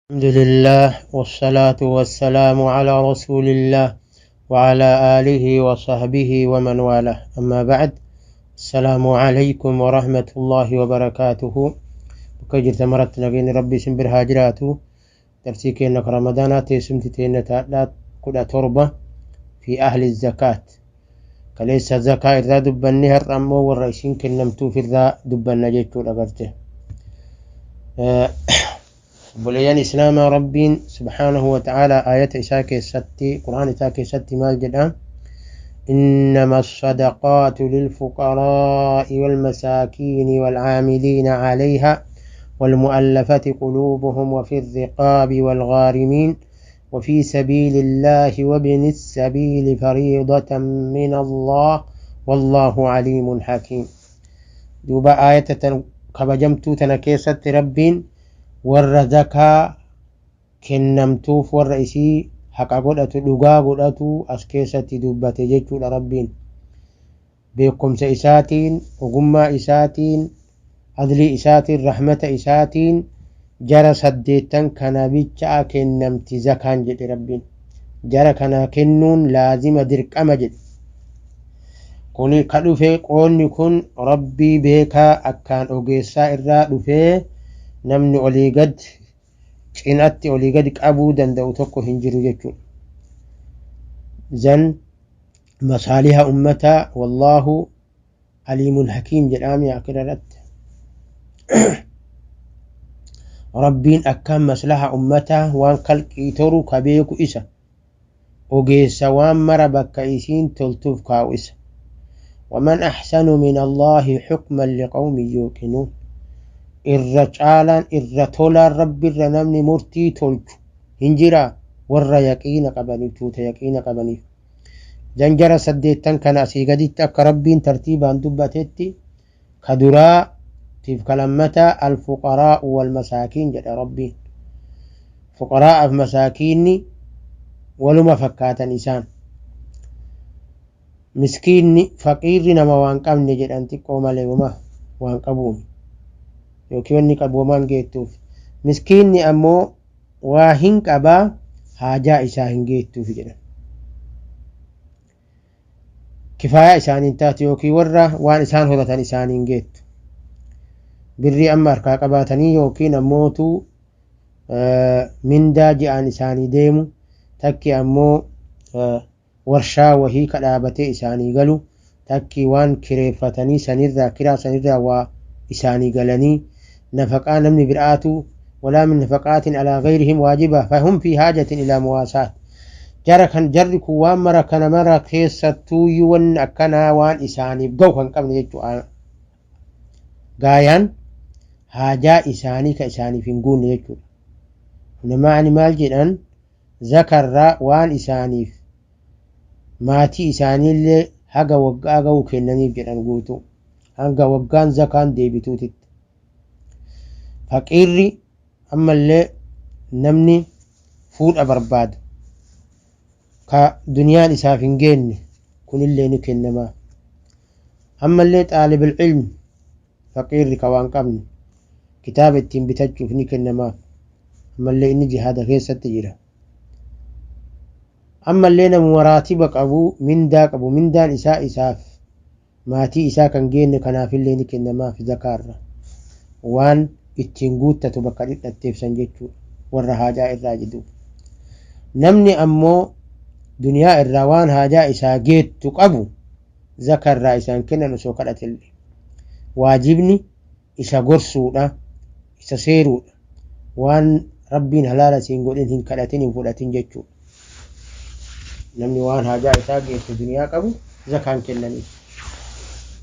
الحمد لله والصلاة والسلام على رسول الله وعلى آله وصحبه ومن والاه. أما بعد، السلام عليكم ورحمة الله وبركاته. بكجر مرت نغين ربي سنبر هاجراتو درسي كأنك رمضانات سمت تينة كل تربة في أهل الزكاة. كليس زكاة إذا دبني هرمو والرئيسين كنمتو في الذا دبن جيتو لغرته. بوليان إسلام ربين سبحانه وتعالى آية إساك الستي قرآن إساك الستي مال جدام: إنما الصدقات للفقراء والمساكين والعاملين عليها والمؤلفة قلوبهم وفي الرقاب والغارمين وفي سبيل الله وابن السبيل فريضة من الله والله عليم حكيم. دوبا آية كبجمتو تنكيست ربين warra zakaa kennamtuuf warra isii haqa godhatu dhugaa godhatu as keessatti dubbate jechuudha. Rabbiin beekumsa isaatiin, ogummaa isaatiin, adlii isaatiin, rahmata isaatiin jara saddeettan kana bichaa kennamti zakaan jedhe. Rabbiin jara kana kennuun laazima, dirqama jedhe. Kun ka dhufe qoonni kun Rabbii beekaa akkaan ogeessaa irraa dhufee namni olii gad cinatti olii gad qabuu danda'u tokko hin jiru jechuudha. Zan masaaliha ummataa wallaahu aliimun hakiim jedhaami akira irratti. Rabbiin akkaan maslaha ummataa waan kalqii toru ka beeku isa, ogeessa waan mara bakka isiin toltuuf kaa'u isa. ومن أحسن من الله حكما لقوم يوقنون. Irra caalaan, irra tolaan Rabbi irra namni murtii tolchu hin jira warra yaqiina qabaniif, tuuta yaqiina qabaniif. Janjara saddeettan kana asii gaditti akka Rabbiin tartiibaan dubbatetti, ka duraa tiif ka lammataa الفقراء والمساكين jedha Rabbiin. Fuqaraa'aaf masaakiinni waluma fakkaatan isaan. Miskiinni, faqiirri nama waan qabne jedhan xiqqoo malee wama waan qabuun yookiin wanni qabu wamaan geettuuf. Miskiinni ammoo waa hin qabaa, haajaa isaa hin geettuuf jedhan. Kifaayaa isaaniin taatu yookiin warra waan isaan horatan isaaniin geettu. Birrii amma harkaa qabaatanii yookiin ammootu mindaa ji'aan isaanii deemu takki, ammoo warshaa wahii ka dhaabatee isaanii galu takki, waan kireeffatanii sanirraa, kiraa sanirraa waa isaanii galanii, nafaqaa namni biraatu ولا من نفقات على غيرهم واجبة فهم في حاجة إلى مواساة. Jara kan jarri kun waan mara kana mara keessattuuyyuu wanni akkanaa waan isaaniif ga'u kan qabne jechuudha. Gaayaan haajaa isaanii ka isaaniif hin guunne jechuudha. Namaani maal jedhan, zakarraa waan isaaniif maatii isaaniillee haga waggaa ga'u kennaniif jedhan, guutuu hanga waggaan zakaan deebituutitti. Faqiirri ammallee namni fuudha barbaadu ka duniyaan isaaf hin geenne kunillee ni kennamaa. Ammallee طالب العلم, faqiirri ka waan qabne kitaaba ittiin bitachuuf ni kennamaaf. Ammallee inni jihaada keessatti jira. Ammallee namuma raatiba qabu, mindaa qabu, mindaan isaa isaaf maatii isaa kan geenne kanaafillee ni kennamaaf zakaarra, waan ittiin guuttatu bakka dhidhatteef san jechuudha, warra haajaa irraa jidu. Namni ammoo duniyaa irraa waan haajaa isaa geettu qabu zakarraa isaan kennan osoo kadhatellee. Waajibni isa gorsuudha, isa seeruudha, waan Rabbiin halaala siin godhin hin kadhatin, hin fudhatin jechuudha. Namni waan haajaa isaa geettu duniyaa qabu zakaan kennaniif.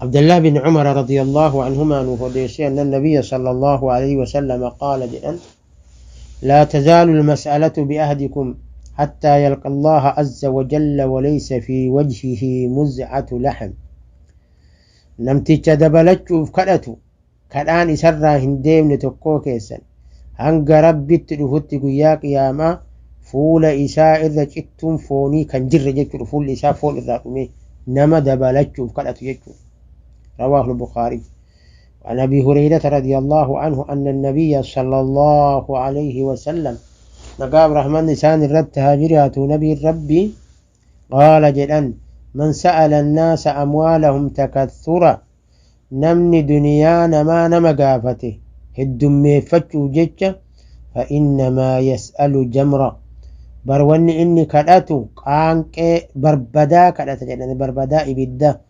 عبد الله بن عمر رضي الله عنهما نفديسي أن النبي صلى الله عليه وسلم قال جدا: لا تزال المسألة بأحدكم حتى يلقى الله عز وجل وليس في وجهه مزعة لحم. Namticha dabalachuuf kadhatu, kadhaan isarraa hin deemne tokkoo keessan hanga Rabbitti dhufutti guyyaa qiyaamaa fuula isaa irra cittuun foonii kan jirre jechuudha. Fuulli isaa foon irraa dhume nama dabalachuuf kadhatu jechuudha. رواه البخاري. عن أبي هريرة رضي الله عنه أن النبي صلى الله عليه وسلم Nagaaf rahmanni isaan irratti haa jiraatu. Nabiin Rabbi qaala jedhan: man sa'ala annaasa amwaalahum takathura, namni duniyaa namaa nama gaafate heddummeeffachuuf jecha, فإنما يسأل جمرا, bar wanni inni kadhatu qaanqee barbadaa kadhata jedhan, barbadaa ibidda.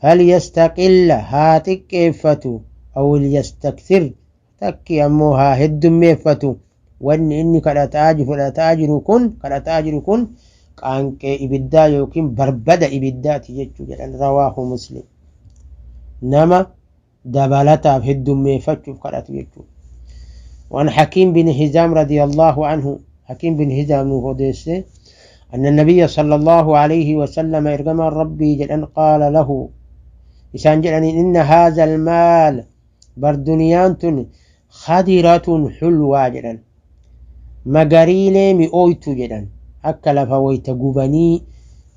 فليستقل, haa xiqqeeffatu, أو ليستكثر, takki ammoo haa heddummeeffatu. Wanni inni kadhataa fudhataa jiru kun, kadhataa jiru kun, qaanqee ibiddaa yookiin barbada ibiddaati jechuu jedhan. رواه مسلم. Nama dabalataaf heddummeeffachuuf kadhatu jechuudha. وعن حكيم بن حزام رضي الله عنه, حكيم بن حزام nuuf odeesse, أن النبي صلى الله عليه وسلم, ergamaan Rabbii jedhan, قال له, isaan jedhaniin: إن هذا المال, bar duniyaan tun, خضرة حلوة jedhan, magariilee mi'ooytu jedhan. Akka lafa wayta gubanii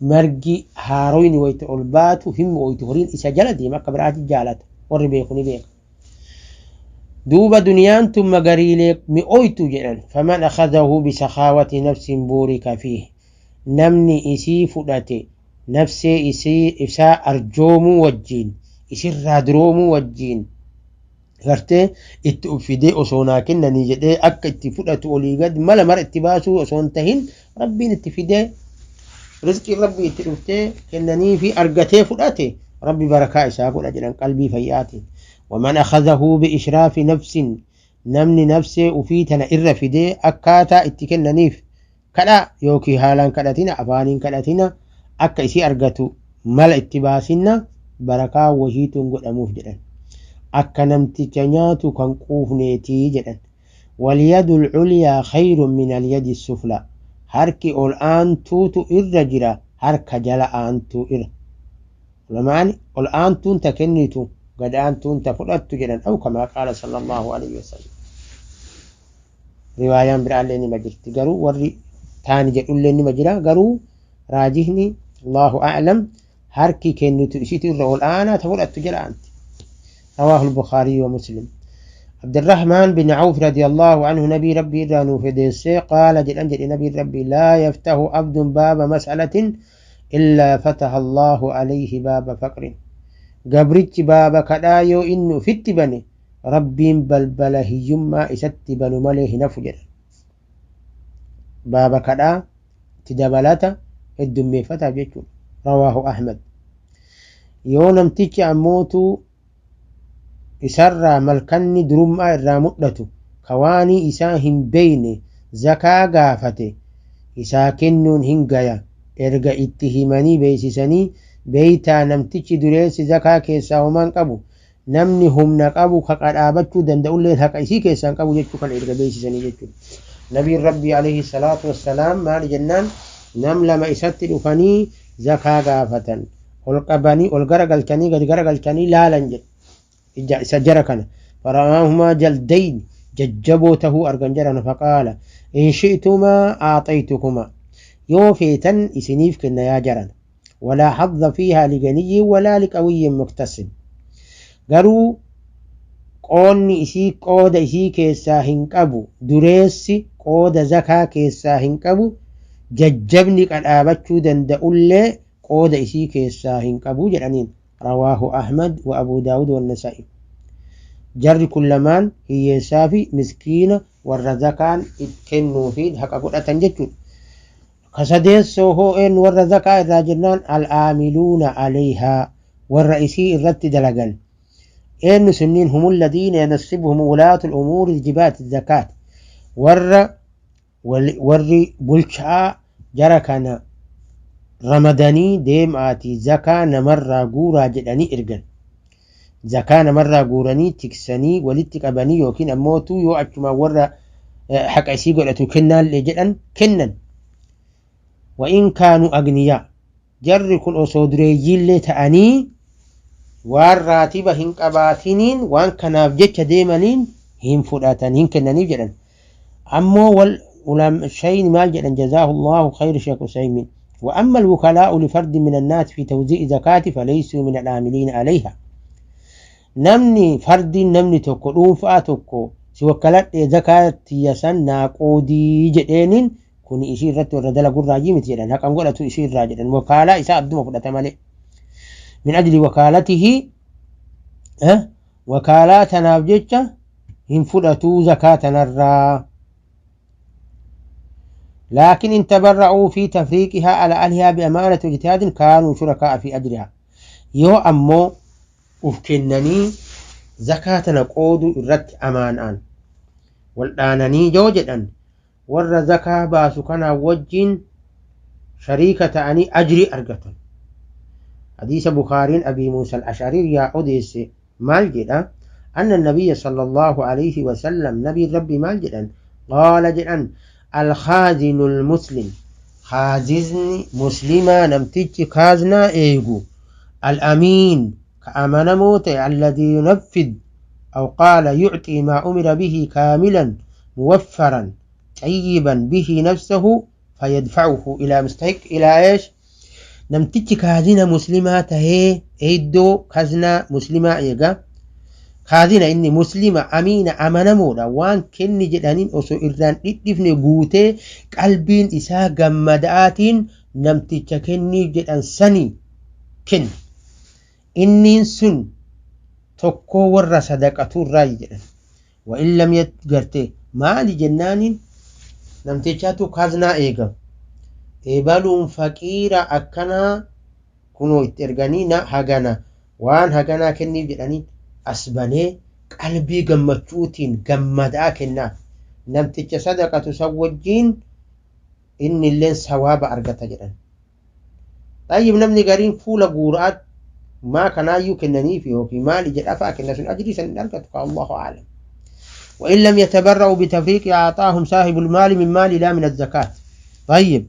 margi haaroyni wayta ol baatu hin mi'ooytu, horiin isa jala deema, akka biraati jaalata. Warri beeku ni beeka. Duuba duniyaan tun magariilee mi'ooytu jedhan. فمن أخذه بسخاوة نفس بورك فيه, namni isii fudhate nafsee isii isaa arjoomuu wajjiin, isirraa duroomuu wajjiin, gartee itti uffidee osoo naa kennanii jedhee akka itti fudhatu olii gad mala mara itti baasuu osoo hin tahin, Rabbiin itti fidee, rizqiin Rabbii itti dhuftee kennanii fi argatee fudhate, Rabbi barakaa isaa godha jedhan qalbii fayyaatiin. ومن أخذه بإشراف نفس, namni nafsee ufii tana irra fidee akkaataa itti kennaniif kadha yookiin haalaan kadhatina, afaaniin kadhatina, akka isii argatu mala itti baasinna, barakaa wahiituun godhamuuf jedhan, akka namticha nyaatu kan quufneetii jedhan. واليد العليا خير من اليد السفلى, harki ol aantuutu irra jira harka jala aantuu irra. Ulamaan ol aantuun ta kennitu, gad aantuun ta fudhattu jedhan, أو كما قال صلى الله عليه وسلم. Riwaayaan biraallee nima jirti, garuu warri taani jedhullee nima jira, garuu raajihni, الله أعلم, harki kennitu isitu irra ol aanaa, ta fudhattu jala aanti. رواه البخاري ومسلم. عبد الرحمن بن عوف رضي الله عنه, نبي ربي irraa nuuf odeesse, قال jedhan, jedhe نبي ربي: لا يفتح عبد باب مسألة إلا فتح الله عليه باب فقر. Gabrichi baaba kadhaa yoo inni ufitti bane, Rabbiin balbala hiyyummaa isatti banu malee hin hafu jedha. Baaba kadhaa itti dabalata heddummeeffataaf jechuudha. رواه أحمد. Yoo namtichi ammootu isarraa malkanni durummaa irraa mul'atu, kawaanii isaa hin beeyne zakaa gaafate, isaa kennuun hin gaya, erga itti himanii beeksisanii. Beeytaa, namtichi dureessi zakaa keessaa homaan qabu, namni humna qabu haqa dhaabachuu danda'ulleen haqa isii keessaa hin qabu jechuu kana erga beeksisanii jechuudha. Nabiin Rabbii عليه الصلاة والسلام maali jennaan, nam lama isatti dhufanii zakaa gaafatan. Ol qabanii, ol garagalchanii, gadi garagalchanii laalan jedhe ija isa jara kana. فرآهما جلدين, jajjaboo tahuu argan jaran. فقال: إن شئتما أعطيتكما, yoo feetan isiniif kenna yaa jaran. ولا حظ فيها لغني ولا لقوي مكتسب, garuu qoonni isii, qooda isii keessaa hin qabu dureessi, qooda zakaa keessaa hin qabu jajjabni qadhaabachuu danda'ullee, qooda isii keessaa hin qabu jedhaniin. رواه أحمد وأبو داود والنسائي. Jarri kun lamaan hiyyeessaa fi miskiina warra zakaan kennuufi haqa godhatan jechuudha. Kasadeessoo hoo eenyu warra zakaa irraa jennaan, العاملون عليها, warra isii irratti dalagan. Eenyu sunniin? هم الذين ينصبهم ولاة الأمور لجباية الزكاة, warra warri bulchaa jara kana ramadanii deemaatii zakaa namarraa guuraa jedhanii ergan. Zakaa namarraa guuranii tiksanii walitti qabanii, yookiin ammootu yoo achumaan warra haqa isii godhatu kennaallee jedhan kennan. وإن كانوا أغنياء, jarri kun osoo dureeyyiillee ta'anii waan raatiba hin qabaatiniin waan kanaaf jecha deemaniin hin fudhatan, hin kennaniif jedhan. Ammoo wal شيء maal jedhan, جزاه الله خير شيخ عثيمين: وأما الوكلاء لفرد من الناس في توزيع زكاة فليسوا من العاملين عليها. Namni fardi, namni tokko dhuunfaa tokko Si wakkaladhe, zakaa tiyya san naa qoodii jedheeniin, kun isii irratti warra dalagurraa miti jedhan. Haqan godhatu isii irraa jedhan. Wakaalaa isaa adduma fudhata malee. Min ajli wakaalatihi, wakaalaa tanaaf jecha hin fudhatuu zakaa tanarraa. لكن إن تبرعوا في تفريقها على أهلها بأمانة واجتهاد كانوا شركاء في أجرها. Yoo ammoo uf kennanii zakaa tana qooduu irratti amaanaan waldhaananii yoo jedhan, warra zakaa baasu kanaa wajjin shariika ta'anii ajrii argatan. Hadiisa Bukaariin Abii Muusa al-Ash'arii yaa odeesse maal jedha? أن النبي صلى الله عليه وسلم، نبي ربي maal jedhan? قال jedhan: الخازن المسلم، خازن مسلما، namtichi kaaznaa eegu، الأمين، كأمنمو ta'e، الذي ينفذ أو قال يعطي ما أمر به كاملا موفرا طيبا به نفسه فيدفعه إلى مستحق إلى إيش. Namtichi kaazina muslimaa tahee eeddoo kaznaa muslimaa eega. Kaazina inni muslima, amiina, amanamoodha. Waan kenni jedhaniin osoo irraan dhidhifne guutee qalbiin isaa gammada'aatiin namticha kenniif jedhan sanii kenna. Inniin sun tokkoo warra sadaqaturraa jedhan. وإن لم garte maali jennaaniin, namtichaatu kaznaa eegam, eebaluun faqiira akkanaa kunoo itti erganii na hagana waan haganaa kenniif jedhanii as banee qalbii gammachuutiin gammadaa kennaaf. Namticha sadaqatu san wajjiin inni illeen sawaaba argata jedhan. طيب, namni gariin fuula guuraat maa kanaayyuu kennaniif yookiin maali jedha fa'a kenna, sun ajrii san hin argatu ka. الله أعلم. وإن لم يتبرعوا بتفريق أعطاهم صاحب المال من مال لا من الزكاة. طيب,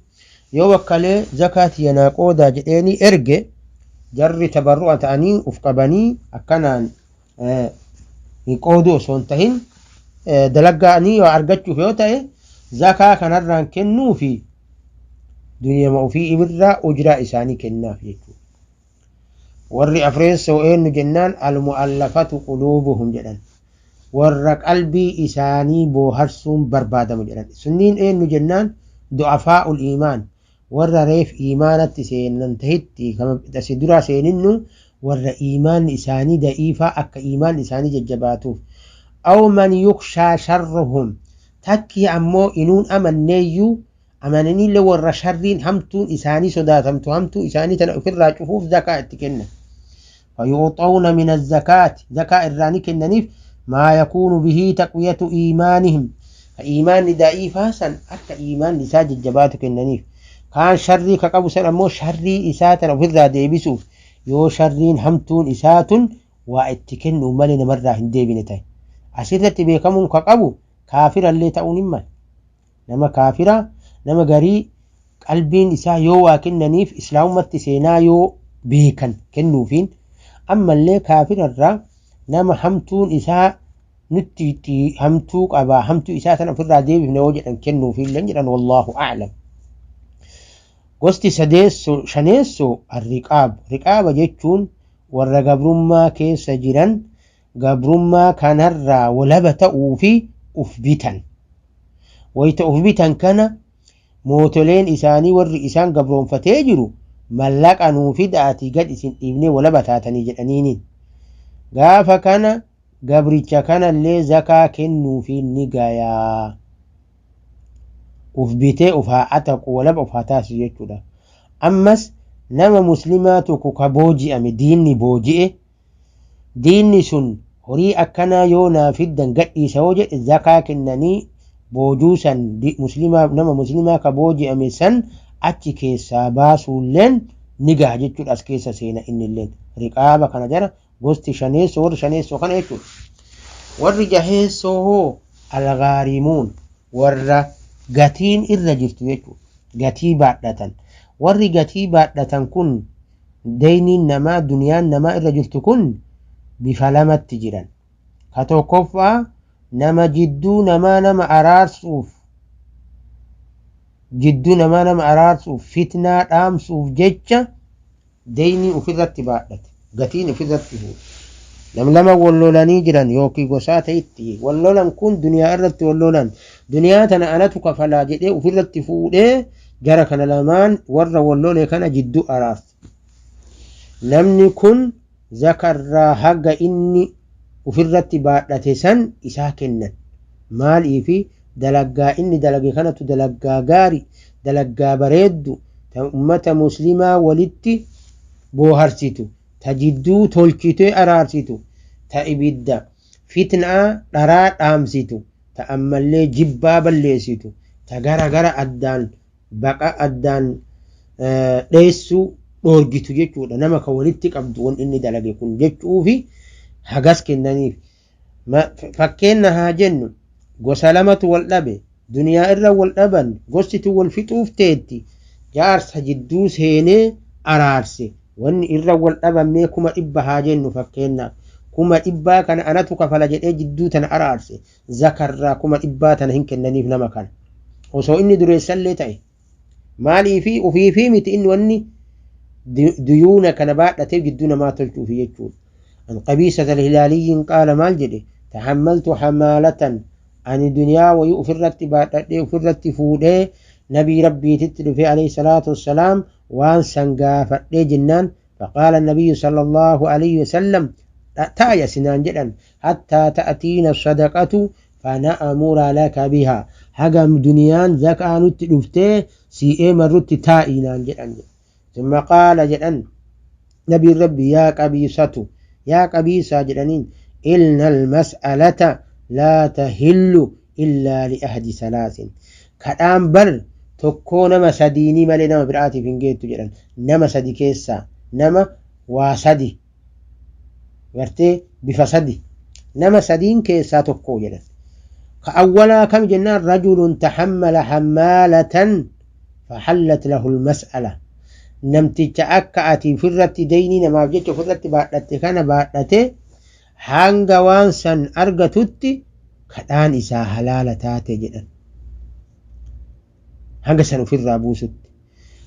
yoo wakkalee zakaati yanaa qoodaa jedheeni erge, jarri tabarru'a ta'anii uf qabanii akkanaan hin qooduu osoo hin tahin dalaggaanii yoo argachuuf yoo ta'e, zakaa kanarraan kennuu fi duniyama ofii ibirraa ujraa isaanii kennaaf jechuudha. Warri afreessoo eenyu jennaan, المؤلفة قلوبهم jedhan. Warra qalbii isaanii booharsuun barbaadamu jedhan. Sunniin eenyu jennaan, ضعفاء الإيمان, warra reef iimaanatti seenan tahitti asi dura seeninnu, warra iimaanni isaanii da'iifaa akka iimaanni isaanii jajjabaatuuf. أو من يخشى شرهم, takki ammoo inuun amanneeyyuu amananiillee warra sharriin hamtuun isaanii sodaatamtu, hamtuu isaanii tana ofirraa cufuuf zakaa itti kenna. فيعطون من الزكاة, زكاة irraa ni kennaniif, ما يكون به تقوية إيمانهم, iimaanni da'iifaa san akka iimaanni isaa jajjabaatu kennaniif. Kaan sharrii ka qabu san ammoo sharrii isaa tana ofirraa deebisuuf, yoo sharriin hamtuun isaa tun waa itti kennu malee namarraa hin deebine ta'e. Asirratti beekamuun ka qabu kaafirallee ta'uun hin mala. Nama kaafira, nama garii qalbiin isaa yoo waa kennaniif islaamumatti seenaa yoo beekan kennuufiin, ammallee kaafirarraa nama hamtuun isaa nutti hamtuu qabaa, hamtuu isaa sana ofirraa deebifne yoo jedhan kennuufiillee jedhan. والله أعلم. Gosti sadeessoo, shaneessoo, الرقاب. Riqaaba jechuun warra gabrummaa keessa jiran, gabrummaa kanarraa walaba ta'uu fi uf bitan. Wayita uf bitan kana mootoleen isaanii, warri isaan gabroonfatee jiru, mallaqa nuu fidaatii gad isin dhiibnee walaba taatanii jedhaniiniin. Gaafa kana gabricha kanallee zakaa kennuufi ni gayaa. Uf bitee uf haa ataqu, walaba uf haa taasisu jechuudha. Ammas nama muslimaa tokko ka booji'ame, diinni booji'e, diinni sun horii akkanaa yoo naa fiddan gadhiisa yoo jedhe, zakaa kennanii boojuu san, muslimaa, nama muslimaa ka booji'ame san achi keessaa baasuulleen ni gaha jechuudha. As keessa seena innilleen riqaaba kana jara. Gosti shaneessoo warri shaneessoo kana jechuudha. Warri jaheessoo hoo? الغارمون, warra gatiin irra jirtu jechuudha. Gatii baadhatan. Warri gatii baadhatan kun, deyniin namaa, duniyaan namaa irra jirtu kun bifa lamatti jiran. Ka tokkoffaa nama jidduu namaa nama araarsuuf, jidduu namaa nama araarsuuf, fitnaa dhaamsuuf jecha deynii ofirratti baadhate, gatiin ofirratti fuudhe. Nam lama wal lolanii jiran yookiin gosaa ta'itti wal lolan kun duniyaa irratti wal lolan duniyaa tana anatu kafalaa jedhee ofirratti fuudhee jara kana lamaan warra wal lole kana jidduu araarsa. Namni kun zakarraa haga inni ofirratti baadhate san isaa kennan. Maaliifi dalaggaa inni dalage kanatu dalaggaa gaari, dalaggaa bareeddu, ta ummata muslimaa walitti booharsitu, ta jidduu tolchitee araarsitu, ta ibidda fitnaa dharaa dhaamsitu, ta ammallee jibbaa balleessitu, ta gara gara addaan baqa addaan dheessuu dhoorgitu jechuudha. Nama ka walitti qabdu wanni inni dalage kun jechuufi hagas kennaniif. Fakkeenna haa jennu, gosa lamatu wal dhabe, duniyaa irra wal dhaban, gostitu wal fixuuf teetti, jaarsa jidduu seenee araarse. Wanni irra wal dhaban mee 100,000 haa jennu fakkeennaaf. 100,000 kana anatu kafala jedhee jidduu tana araarse. Zakarraa 100,000 tana hin kennaniif nama kana. Osoo inni dureessallee ta'e. Maaliifi ufiifii miti inni wanni duyuuna kana baadhateef jidduu namaa tolchuufi jechuudha. An Qabiisata al-Hilaaliyyiin qaala maal jedhe, tahammaltu hamaalatan, ani duniyaa wayii ufirratti baadhadhee ufirratti fuudhee nabii rabbiititti dhufee alayhi salaatu wassalaam waan san gaafadhee jennaan, faqaala nabiyyu sallallahu alayhi wasallam, taaya sinaan jedhan, hattaa ta'atiina sadaqatu fana'amura laka biha, haga duniyaan zakaa nutti dhuftee sii eemarrutti taa'ii naan jedhan. Summa qaala jedhan nabiin rabbi, yaa Qabiisatu, yaa Qabiisaa jedhaniin, inna almas'alata laa tahillu illaa li ahdi salaasin, kadhaan bar tokkoo nama sadiinii malee nama biraatiif hin geettu jedhan. Nama sadi keessaa nama waa sadi gartee bifa sadi nama sadiin keessaa tokko jedhan. Ka awwalaa kam jennaan, rajulun tahammala hammaalatan fahallat lahu almas'ala, namticha akka ati ofirratti deynii namaaf jecha ofirratti baadhatte kana baadhate hanga waan san argatutti kadhaan isaa halaala taate jedhan, hanga san ofirraa buusutti.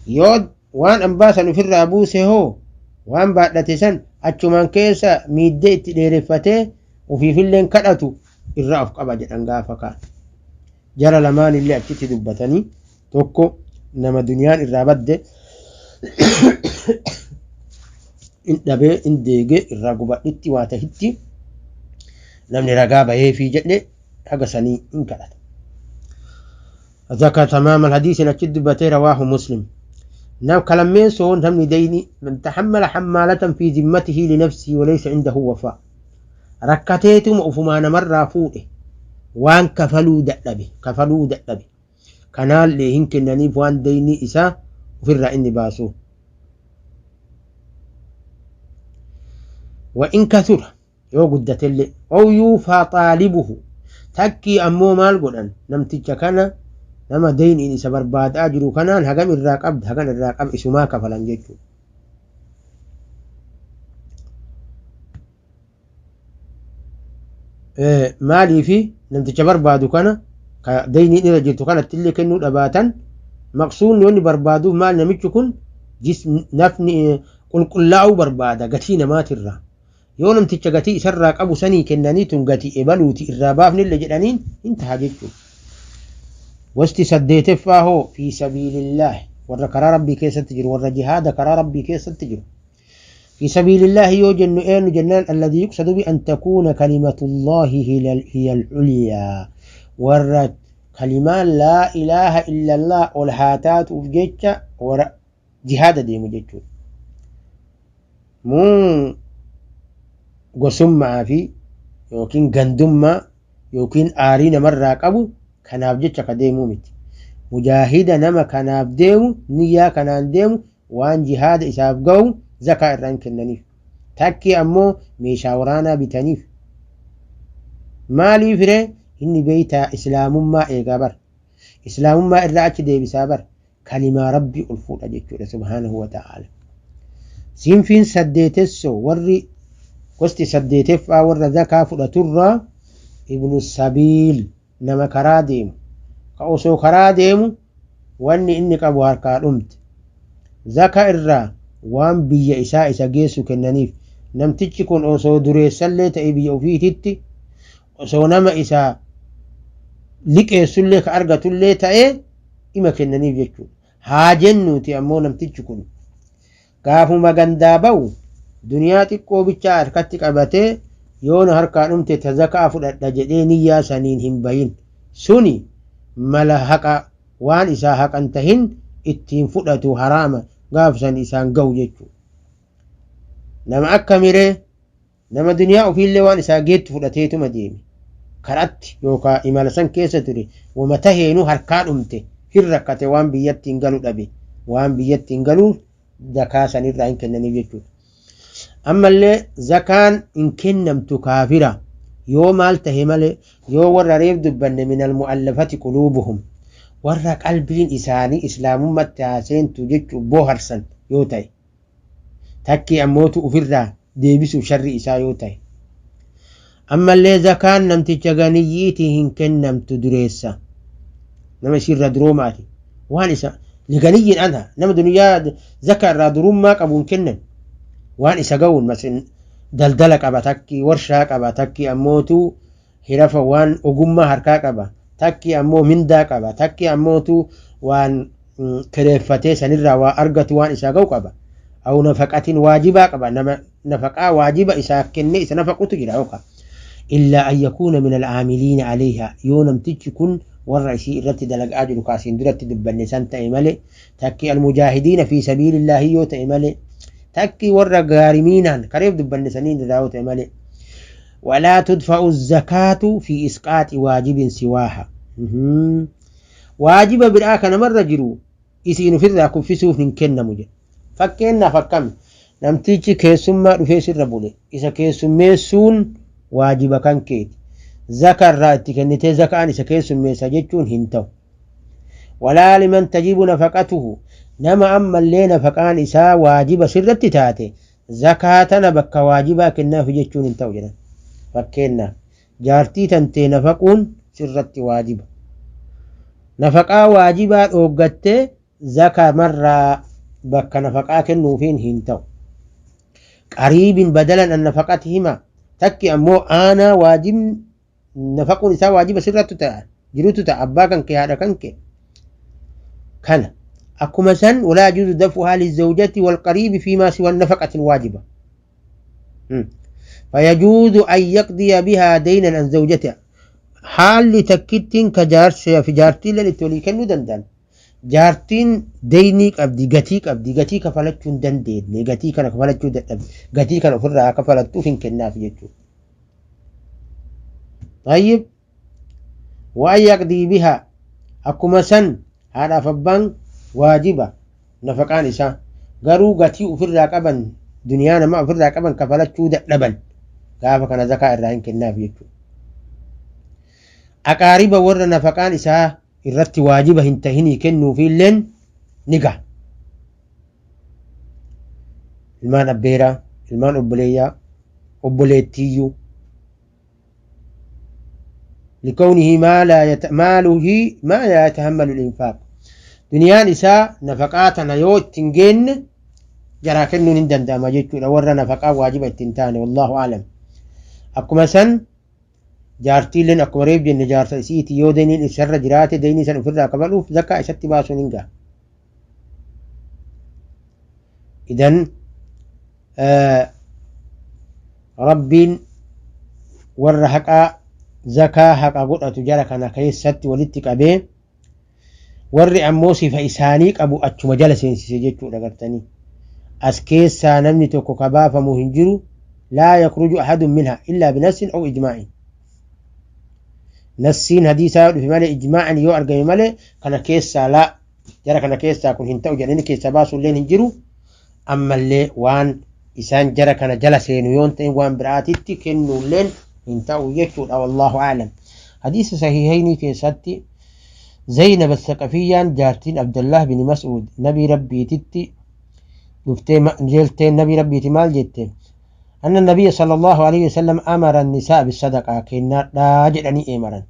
Yoo waan ambaa san ofirraa buuse hoo, waan baadhate san achumaan keessa miiddee itti dheereffatee ofiifilleen kadhatu irraa of qaba jedhan. Gaafa kaan jara lamaan illee achitti dubbatanii, tokko nama duniyaan irraa badde in dhabee in deegee irraa gubadhitti waa tahitti namni ragaa baheefii jedhe haga sanii in kadhata. ذكر تمام الحديث أكد بتي رواه مسلم. نعم، كلامين سون namni deyni من تحمل حمالة في ذمته لنفسه وليس عنده وفاء، rakkateetuma ufumaa namarraa fuudhe waan kafaluu dadhabe, kafaluu dadhabe, kanaallee hin kennaniif waan deyni isaa ofirraa inni baasu. وإن كثر yoo guddatellee, أو يوفى طالبه, takkii ammoo maal godhan, namticha kana nama deyniin isa barbaadaa jiru kanaan hagam irraa qabda, hagam irraa qab, isumaa kafalan jechuudha. Maaliifi namticha barbaadu kana ka deyniin irra jirtu kanatti illee kennuu dhabaatan, maqsuunni wanni barbaaduuf maal, namichi kun nafni qulqullaa'uu barbaada gatii namaatirraa. Yoo namticha gatii isarraa qabu sanii kennanii tun gatii ebaluuti irraa baafnillee jedhaniin hin taha jechuudha. Gosti saddeeteffaa hoo في سبيل الله, warra karaa rabbii keessatti jiru, warra jihaada karaa rabbii keessatti jiru. في سبيل الله yoo jennu eenyu jennaan, الذي يقصد بأن تكون كلمة الله هي العليا, warra kalimaan لا إله إلا الله ol haa taatuuf jecha warra jihaada deemu jechuudha. Muu gosummaa fi yookiin gandummaa yookiin aarii namarraa qabu kanaaf jecha ka deemuu miti. Mujaahida nama kanaaf deemu, niyyaa kanaan deemu, waan jihaada isaaf gahu zakaa irraa hin kennaniif. Takkii ammoo meeshaa waraanaa bitaniif. Maaliif ree? Inni beeytaa islaamummaa eegaa bara. Islaamummaa irraa achi deebisaa bara. Kalimaa rabbii ol fuudha jechuudha سبحانه وتعالى. Sinfiin saddeetessoo, warri gosti saddeeteffaa warra zakaa fudhaturraa, ابن السبيل, nama karaa deemu. Ka osoo karaa deemu wanni inni qabu harkaa dhumte. Zaka irraa waan biyya isaa isa geessu kennaniif. Namtichi kun osoo dureessallee ta'e biyya ofiititti, osoo nama isaa liqeessullee ka argatullee ta'e, ima kennaniif jechuudha. Haa jennuuti ammoo namtichi kun gaafuma gandaa ba'u duniyaa xiqqoo bichaa harkatti qabatee, yoona harkaa dhumte ta zakaa fudhadha jedhee niyyaa saniin hin bahin. Suni mala haqa waan isaa haqan tahin ittiin fudhatu, haraama gaafsan isaan ga'u jechuudha. Nama akka miree nama duniyaa ofiillee waan isaa geettu fudhateetuma deeme, karatti yookaan imala san keessa ture wama taheenuu harkaa dhumte, hin rakkate, waan biyyatti hin galu dhabe, waan biyyatti hin galuuf zakaa sanirraa hin kennaniif jechuudha. Ammallee zakaan hin kennamtu kaafira yoo maal tahe malee, yoo warra reef dubbanne, من المؤلفة قلوبهم, warra qalbiin isaanii islaamummatti haaseentu jechuu booharsan yoo ta'e, takki ammootu ofirraa deebisuuf sharri isaa yoo ta'e. Ammallee zakaan namticha ganiyyiitii hin kennamtu, dureessa nama ishiirra duroomaati waan isa liganiyyiin anha, nama duniyaa zakaa irraa durummaa qabu hin kennan. Waan isa ga'uun masin daldala qaba, takki warshaa qaba, takki ammootu hirafa waan ogummaa harkaa qaba, takki ammoo mindaa qaba, takki ammootu waan kireeffatee sanirraa waa argatu, waan isaa ga'u qaba. أو نفقة واجبة qaba, nama nafaqaa waajiba isaa kennee isa nafaqutu jira yookaan. إلا أن يكون من العاملين عليها, yoo namtichi kun warra isii irratti dalagaa jiru kaasiin duratti dubbanne san ta'e malee, takki المجاهدين في سبيل الله yoo ta'e malee, takki warra gaarimiinaan kareef dubbanne saniin irraa yoo ta'e malee. ولا تدفع الزكاة في إسقاط واجب سواها. Waajiba biraa kanamarra jiru isiin ofirraa kuffisuuf hin kennamu jedhe. Fakkeenyaaf akkami? Namtichi keessummaa dhufee sirra bule, isa keessummeessuun waajiba kan keeti, zaka irraa itti kennitee zakaan isa keessummeessa jechuun hin ta'u. ولا لمن تجب نفقته, nama ammallee nafaqaan isaa waajiba sirratti taate zakaa tana bakka waajibaa kennaaf jechuun hin ta'u jedhan. Fakkeenyaaf jaartii tantee nafaquun sirratti waajiba, nafaqaa waajibaa dhooggattee zaka marraa bakka nafaqaa kennuufiin hin ta'u. قريب بدلا عن نفقتهما, takki ammoo aanaa waajib nafaquun isaa waajiba sirratti ta'a jirutu ta'a, abbaa kan kee, haadha kan kee kana. Akkuma san ولا يجوز دفعها للزوجة والقريب فيما سوى النفقة الواجبة، فيجوز أن يقضي بها دينا عن زوجته. Haalli takkittiin ka jaarsa fi jaartiin lan itti walii kennuu danda'an, jaartiin deynii qabdi, gatii qabdi, gatii kafalachuu hin dandeenye, gatii kana kafalachuu dadhabde, gatii kana ofirraa kafalattuuf hin kennaaf jechuudha. طيب, وأن يقضي بها, akkuma san haadhaaf abbaan waajiba nafaqaan isaa, garuu gatii ofirraa qaban, duniyaa nama ofirraa qaban kafalachuu dadhaban, gaafa kana zakaa irraa hin kennaaf jechuudha. Aqaariba warra nafaqaan isaa irratti waajiba hin tahinii kennuufiilleen ni gaha. Ilmaan abbeeraa, ilmaan obboleeyyaa, obboleettiyyuu. لكونه ما لا يت... ماله ما لا يتحمل الإنفاق, duniyaan isaa nafaqaa tana yoo ittiin geenne jaraa kennuun hin danda'ama jechuudha, warra nafaqaa waajiba ittiin taane. والله أعلم. Akkuma san jaartiileen akkuma reef jenne, jaarsa isiiti yoo deeniin isarra jiraate, deynii san ofirraa kafaluuf zakaa isatti baasuun hin gaha. إذن rabbiin warra haqaa zakaa haqa godhatu jara kana keessatti walitti qabee, warri ammoo sifa isaanii qabu achuma jala seensise jechuudha. Gartanii as keessaa namni tokko ka baafamu hin jiru. لا يخرج أحد منها إلا بنص أو إجماع. Nassiin hadiisaa dhufe malee, ijmaa'an yoo argame malee, kana keessaa laa jara kana keessaa kun hin ta'u jedhanii keessaa baasuulleen hin jiru. Ammallee waan isaan jara kana jala seenu yoon ta'in waan biraatitti kennuulleen hin ta'u jechuudha. والله أعلم. Hadiisa sahihaynii keessatti Zaynab Saqafiyyaan jaartiin Abdullah bin Mas'ud nabii rabbiititti dhuftee jeelteen nabii rabbiiti maal jette? أن النبي صلى الله عليه وسلم أمر النساء بالصدقة, kennaadhaa jedhanii eemaran.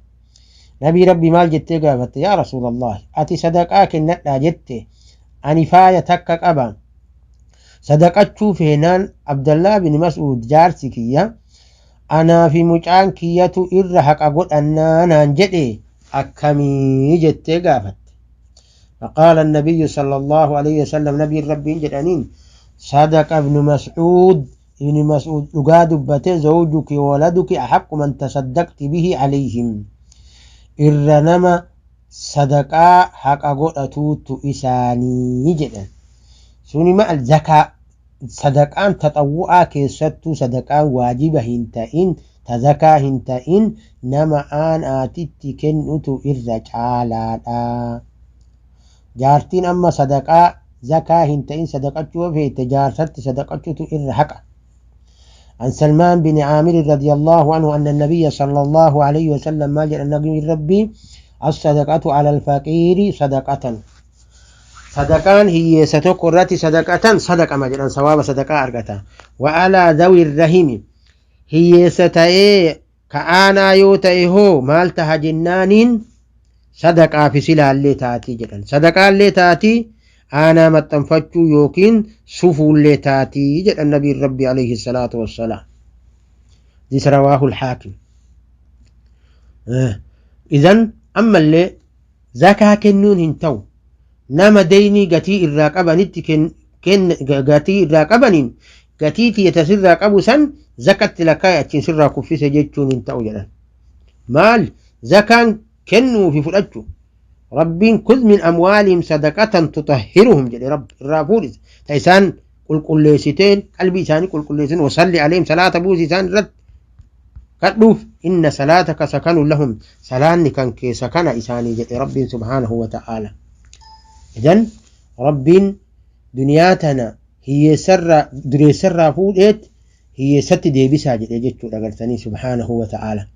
Nabii rabbii maal jettee gaafatte? يا رسول الله, ati sadaqaa kennadhaa jette, ani faaya takka qaba. Sadaqachuu feenaan Abdallaa bin Mas'uud jaarsi kiyya anaa fi mucaan kiyyatu irra haqa godhannaa naan jedhe akkamii jettee gaafatte. فقال النبي صلى الله عليه وسلم نبي ربي جدانين صدق ابن مسعود ابن مسعود dhugaa dubbate زوجك وولدك أحق من تصدقت به عليهم irra nama sadaqaa haqa godhatuutu isaanii jedhan. Suni maal zakaa sadaqaan taxawwu'aa keessattuu sadaqaan waajiba hin ta'in ta zakaa hin ta'in nama aanaatitti kennutu irra caalaadha. Jaartiin amma sadaqaa zakaa hin ta'in sadaqachuu yoo feete jaarsatti sadaqachuutu irra haqa. عن سلمان بن عامر رضي الله عنه أن النبي صلى الله عليه وسلم ما جاء النبي ربي الصدقة على الفقير صدقة صدقان هي ستقرت صدقة صدقة ما جاء ثواب صدقة أرقتا وعلى ذوي الرحم هي ستأي كأنا يوتئه مالتها جنان صدقة في سلا اللي تاتي جدا صدقة اللي تاتي أنا ما تنفتشو يوكين سفو اللي تاتي جدا النبي ربي عليه الصلاة والسلام. دي رواه الحاكم. إذن أما اللي زكاة كنون هنتو نما ديني قتي الراقبة كن قتي الراقبة قتي تيتسر راقبو سن زكاة لكاية تنسر راقب في سجدتون هنتو جدا مال زكاة كنوا في فرأتشو ربين خذ من أموالهم صدقة تطهرهم جل رب الرافورز تيسان قل قل ليستين قلبي ساني قل قل ليستين وصلي عليهم صلاة بوزي سان رد كدوف إن صلاتك سكن لهم سلان كان كي سكن إساني جل رب سبحانه وتعالى. إذن رب دنياتنا هي سر دري سر فودت هي ست دي بسا جل جتو رجلتني سبحانه وتعالى.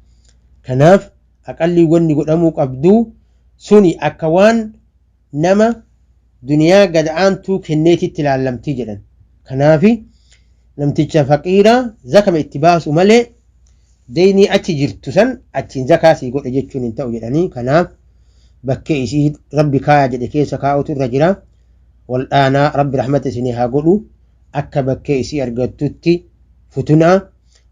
كناف أقل وني قدامك قبدو سوني أكوان نما دنيا قد أنتو كنيتي تلعلمتي جدا كنافي نمتج فقيرة زكم اتباس وملئ ديني أتجر تسن أتين زكاة سيقول أجتشون انتو جدني كناف بكي إسيد ربي كايا جد كيسا كاوت الرجلة والآن ربي رحمة سنها قولوا أكا بكي إسي أرقدتي فتنا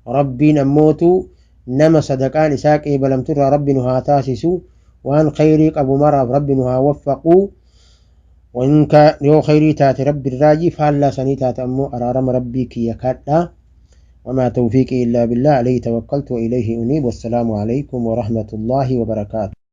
ربي نموتو نما صدقان إساك إبلم ترى ربي نها تاسسو وان خيري أبو مرة ربي نها وفقوا وإن كان يو خيري تات ربي الراجي فهلا سني تات أمو أرارم ربي كي يكادا. وما توفيقي إلا بالله عليه توكلت وإليه أنيب. والسلام عليكم ورحمة الله وبركاته.